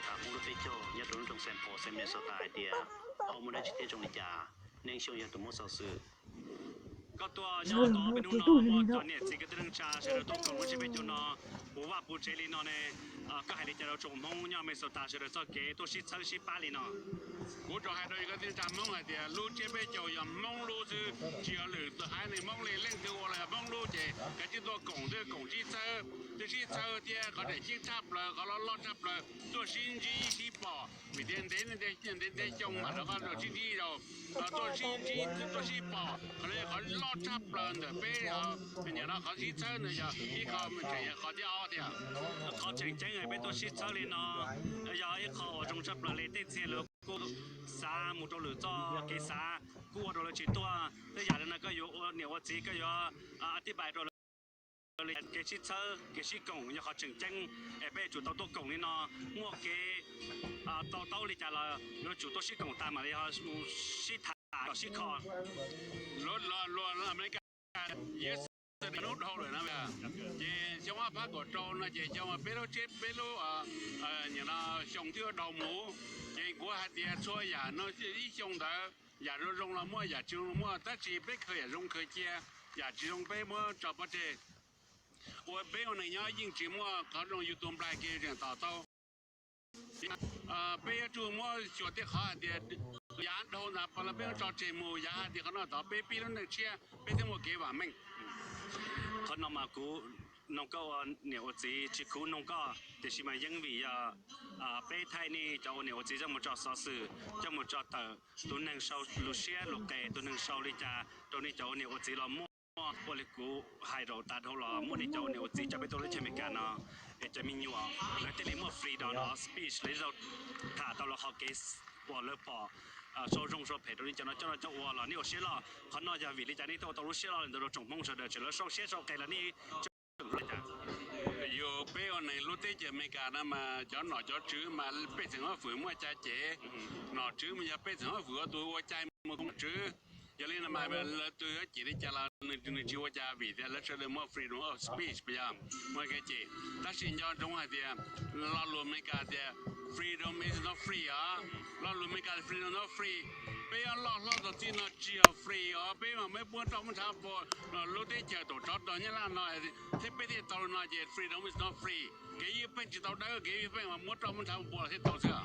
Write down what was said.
Hmoob lub teb chaws nyob rau lub nroog Saint Paul, xeev Minnesota hais tias ho muaj dab tsi thiab zoo li cas, Neej Xyooj yog tus muab xov xwm. Koj tuaj nyob tau peb hnub no muaj cov niam txiv kwv tij neej tsa sawv daws tuaj koom lub tsiab peb caug no puv vaj puv tsev li no ne, koj hais li cas rau tsoom Hmoob nyob Minnesota sawv daws txoj kev tuaj sib txhawb sib pab li no? Kuv rau hais rau koj tij neej tsa Hmoob hais tias lub tsiab peb caug yog Hmoob lub xwb, tsis yog lwm tus haiv neeg Hmoob li. Leej twg ua los yog Hmoob lub ces kav tsij tuaj koom, twb koom sib txhawb, twb sib txhawb thiab qhov tseem ceeb tshaj plaws, qhov loj loj tshaj plaws, tuaj sib ntsib sib pom, vim tias ntev ntev xyoo mam rov qab sib ntsib rau, tuaj sib ntsib tuaj sib pom, qhov no yog qhov loj tshaj plaws ntawm peb. Nim no qhov sib txhawb ntawd yog ib qho tseem, qhov thib ob tiag. Qhov tseem ceeb peb tuaj sib txhawb li no yog ib qho uas zoo tshaj plaws li. Tej txhia lawv kuj xav mus rau lwm txoj kev xav, kuj ua rau lawv tsis tuaj. Tej yam li no koj yuav ua niam ua txiv koj yuav tib pais rau lawv li kev sib txhawb kev sib koom yog qhov tseem ceeb es peb yuav tsum tau tuaj koom li no, muaj kev to taub li cas los yuav tsum tuaj sib koom tas mam li ho sib tham kom sib kho. Luag Amelikas yeej hnub dhau lawm na, ces xyoo ob phav kaum rau no ces xyoo peb lub tsiab peb lub, nim no xyoo twb dhau mus, ces kuv hais tias txhua yam no ib xyoo ntawd yam zoo zoo los muaj, yam tsis zoo los muaj, tab sis peb khaws yam zoo khaws cia, yam tsis zoo peb muab tso pov tseg. Ua peb ua neeg nyob yeej tsis muaj qhov zoo yus tus nplaig kev tseem tom tau. Peb yuav tsum muab xyuas tej qhov hais tias yav dhau ntawd pas los peb muab tso tseg mus, yav hais tias qhov no tod peb pib lub neej tshiab peb thiaj muaj kev vam meej. Qhov no mas kuv noog koj ua niam ua txiv tsis khuv noog koj, tiam sis mas yeej vim yog peb thaij nej cov ua niam ua txiv coj mus tso xov xwm, coj mus tso tawm, tus neeg sau lus siab lus qes, tus neeg sau li cas rau nej cov ua niam ua txiv los muaj. Ua li kuv hais rau tas dhau los muaj nej cov ua niam ua txiv coj peb tuaj lub teb chaws Amelikas no, es cov me nyuam lawv thiaj li muaj freedom of speech, lawv zaum tham tau lawv qhov kev uas lawv pom sau zoo sau phem rau nej cov no coj no coj ua los nej ua siab loj. Qhov no yog vim li cas nej thiaj ua tau lub siab loj li ntawd rau tsoom Hmoob sawv daws, tseem lawv sau siab sau qes los nej tseem ua li cas? Yus peb ua neeg lub teb chaws Amelikas no mas cov nom cov tswv mas pej xeem huab hwm muaj cai cem. Nom tswv mas yog pej xeem huab hwm ua tus ua cai mus nom tswv. Yog li no mas lawv tus yuav cem li cas los nws tsis ua cas vim tias lawv sawv daws muaj freedom of speech, puas yog? Muaj kev cem. Tab sis nco ntsoov hais tias lo lus Amelikas tias freedom is not free os. Lo lus Amelikas freedom not free. Peb yuav loj hlob txog txij no tsis yog free os, peb mas muab roj muab ntshav pua lub teb chaws taum tsov rog Nyab Laj no thiab peb thiaj tau no ces freedom is not free. Kev ywj pheej tsis tau dawb, kev ywj pheej mas muab roj muab ntshav pua thiaj tau xwb.